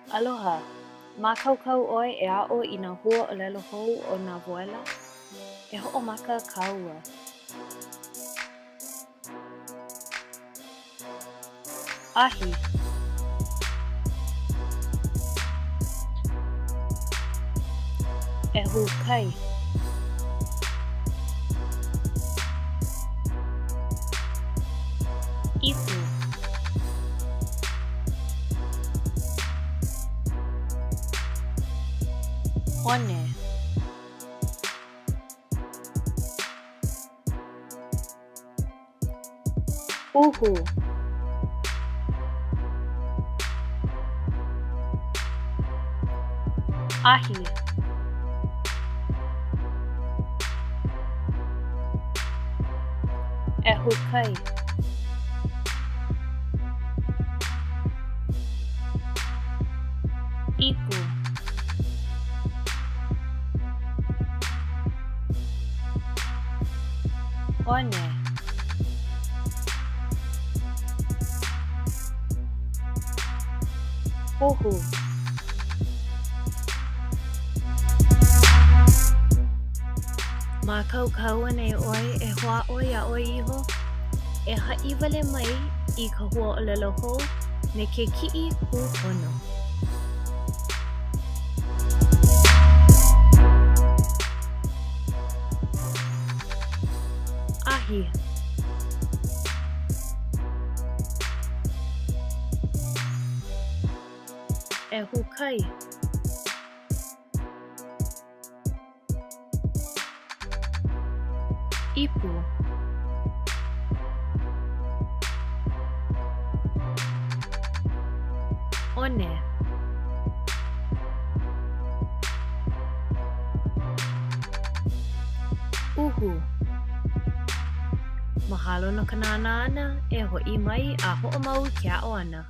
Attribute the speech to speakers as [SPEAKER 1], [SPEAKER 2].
[SPEAKER 1] Aloha! Mākaukau ʻoe e aʻo i nā huaʻōlelo hou o nā woela? E hoʻomaka kāua. Ahi. ʻEhu kai. Ipu. One. Uhu. Ahi. ʻEhu kai. Ipu. One. Uhu. Mākaukau anei ʻoe e hoʻāʻo iā ʻoe iho? E haʻi wale mai i ka huaʻōlelo hou me ke kiʻi kūpono. Ahi. ʻEhu kai. Ipu. One. Uhu. Mahalo no ka nānā ʻana, e hoʻi mai a hoʻomau i ke aʻo ʻana.